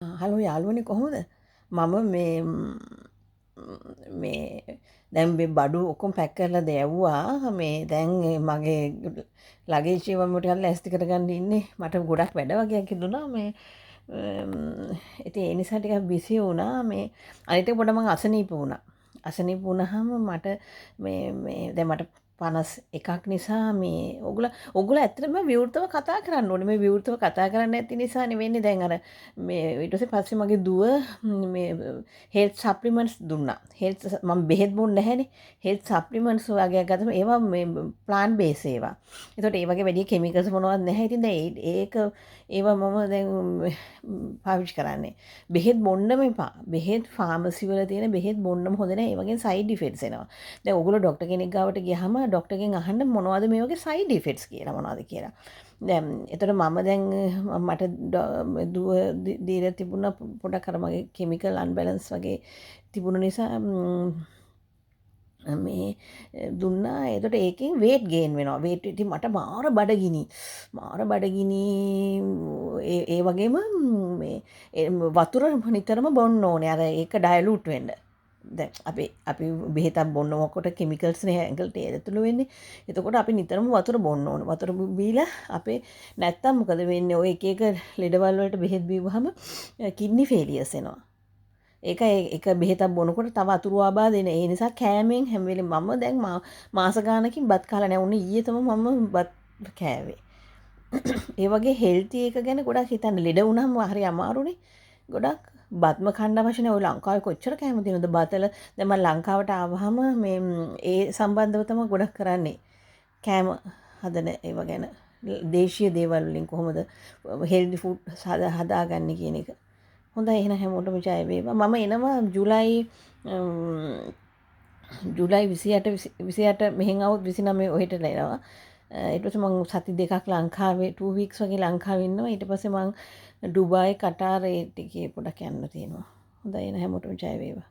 Hello යාළුවනේ, කොහොමද? මම මේ මේ දැන් මේ බඩු ඔක්කොම පැක් කරලා දැව්වා. මේ දැන් මගේ ලගේජ් ඒවා මම ටිකක් ලෑස්ති කරගන්න ඉන්නේ. මට ගොඩක් වැඩ වගේක් හිතුණා මේ. ඉතින් ඒ නිසා ටිකක් බිසි වුණා. මේ අනිත් එක පොඩ්ඩක් මං අසනීප වුණා. අසනීප වුණාම මට මේ මේ දැන් මට 51ක් නිසා මේ ඔගොල්ලෝ ඔගොල්ලෝ ඇත්තටම විවෘතව කතා කරන්න ඕනේ. මේ විවෘතව කතා කරන්නේ නැති නිසානේ වෙන්නේ. දැන් අර මේ ඊට පස්සේ පස්සේ මගේ දුව මේ හෙල්ත් සප්ලිමන්ට්ස් දුන්නා. හෙල්ත් මම බෙහෙත් බොන්නේ නැහැනේ. හෙල්ත් සප්ලිමන්ට්ස් වගේක් ගත්තම ඒවා මේ ප්ලාන්ට් බේස් ඒවා. ඒතකොට ඒ වගේ වැඩි කෙමිකල්ස් මොනවත් නැහැ. ඉතින් දැන් ඒක ඒවා මම දැන් පාවිච්චි කරන්නේ. බෙහෙත් බොන්නම එපා. බෙහෙත් ෆාමසි වල තියෙන බෙහෙත් බොන්නම හොඳ නැහැ. ඒ වගේ සයිඩ් ඉෆෙක්ට්ස් එනවා. දැන් ඔයගොල්ලෝ ඩොක්ටර් කෙනෙක් ගාවට ගියාම ඩොක්ටර්ගෙන් අහන්න මොනවද මේ වගේ සයිඩ් ඉෆෙක්ට්ස් කියලා, මොනවද කියලා. දැන් එතකොට මම දැන් මට දුව දීලා තිබුණා පොඩක් අර මගේ කෙමිකල් අන්බැලන්ස් වගේ තිබුණ නිසා මේ දුන්නා. එතකොට ඒකෙන් වේට් ගේන් වෙනවා. වේට් ඉතින් මට මාර බඩගිනි. මාර බඩගිනි. ඒ ඒ වගේම මේ වතුර නිතරම බොන්න ඕනේ. අර ඒක ඩයලූට් වෙන්න. දැන් අපි අපි බෙහෙතක් බොන්නකොට කෙමිකල්ස් නේ ඇඟට ඇතුළු වෙන්නේ. එතකොට අපි නිතරම වතුර බොන්න ඕන. වතුර බීලා අපේ නැත්තම් මොකද වෙන්නේ? ඔය එක එක ලෙඩවල් වලට බෙහෙත් බිව්වහම කිඩ්නි ෆේලියර්ස් එනවා. ඒක එක බෙහෙතක් බොනකොට තව අතුරු ආබාධ එන. ඒ නිසා කෑමෙන් හැම වෙලෙම මම දැන් මාස ගානකින් බත් කාලා නෑ. උන්නේ ඊයේ තමයි මම බත් කෑවේ. ඒ වගේ හෙල්ති එක ගැන ගොඩක් හිතන්න. ලෙඩ වුණාම හරි අමාරුනේ. ගොඩක් බත්ම කන්න අවශ්‍ය නෑ. ඔය ලංකාවේ කොච්චර කෑම තියෙනවද බතල. දැන් මම ලංකාවට ආවහම මේ ඒ සම්බන්ධව තමයි ගොඩක් කරන්නේ. කෑම හදන ඒවා ගැන. දේශීය දේවල් වලින් කොහොමද හෙල්දි ෆුඩ් හදාගන්නේ කියන එක. හොඳයි, එහෙනම් හැමෝටම ජය වේවා. මම එනවා ජුලයි ජුලයි 28 28 මෙහෙන් આવොත් 29 ඔහෙට එනවා. ඊට පස්සේ මං සති 2ක් ලංකාවේ, 2 weeks වගේ ලංකාවේ ඉන්නවා. ඊට පස්සේ මං ඩුබායි, කටාර් ඒ ටිකේ පොඩක් යන්න තියෙනවා. හොඳයි, එහෙනම් හැමෝටම ජය වේවා.